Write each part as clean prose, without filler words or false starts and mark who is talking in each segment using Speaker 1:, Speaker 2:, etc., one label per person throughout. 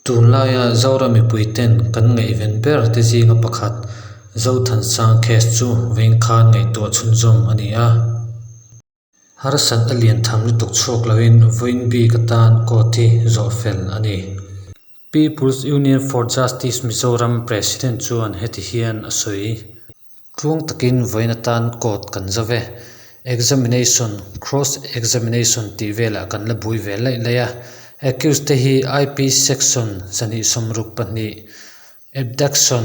Speaker 1: Tunlaia Zoram mipuiten kan ngaihven ber te zinga pakhat Zothansang case chu vawiin khan ngaihtuah chhunzawm a ni a. Harsatna lian tham lutuk chhuak loin vawiin bik atan court hi zawh fel a ni. People's Union for Justice Mizoram President chuan heti hian a sawi. Tluang takin vawiin atan court kan zo ve. Examination, cross examination tih velah kan la bui ve laih laih a. Accused te hi IP section 262, abduction,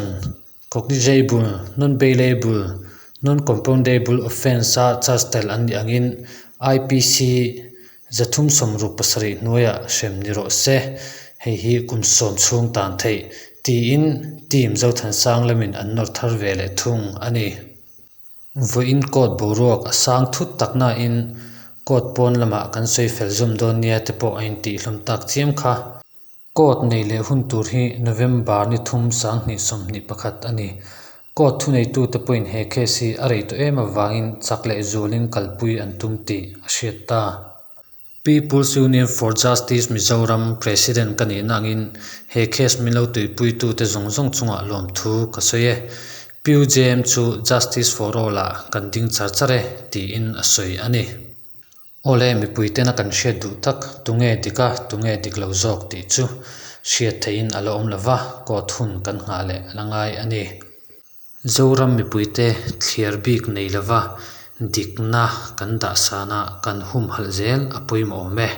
Speaker 1: Cognizable, non-bailable, non-compoundable offence-a charge tel an nih angin IPC 367 hnuaiah hrem ni rawh se, hei hi kum sawm chhung tan theih, tiin team Zothansang lamin an nawr thar ve leh thung a ni. Vawiin court boruak a sang thut tak nain court pawn lamah kan sawi fel zawm dawn nia te pawh a intihhlawm tak chiam kha. Court nei leh hun tur hi November ni thum 2021 a ni. Court thuneitute pawhin he case hi a rei tawh em avangin chak leh zualin kalpui an tum tih a hriat ta. People's Union for Justice Mizoram President ka nihna angin he case min lo tuipuitute zawng zawng chungah lawmthu ka sawi e. PUJM chu Justice for All-ah kan ding char char e, tiin a sawi a ni. Awle, mipuitena kan hriat duh tak, tunge dik a, tunge dik lo zawk tih chu hriat theihin a la awm lo va, court hun kan nghah leh a la ngai a ni. Zoram mipuite thliar bik nei lova dikna kan dahsana kan humhalh zel a pawimawh awm e.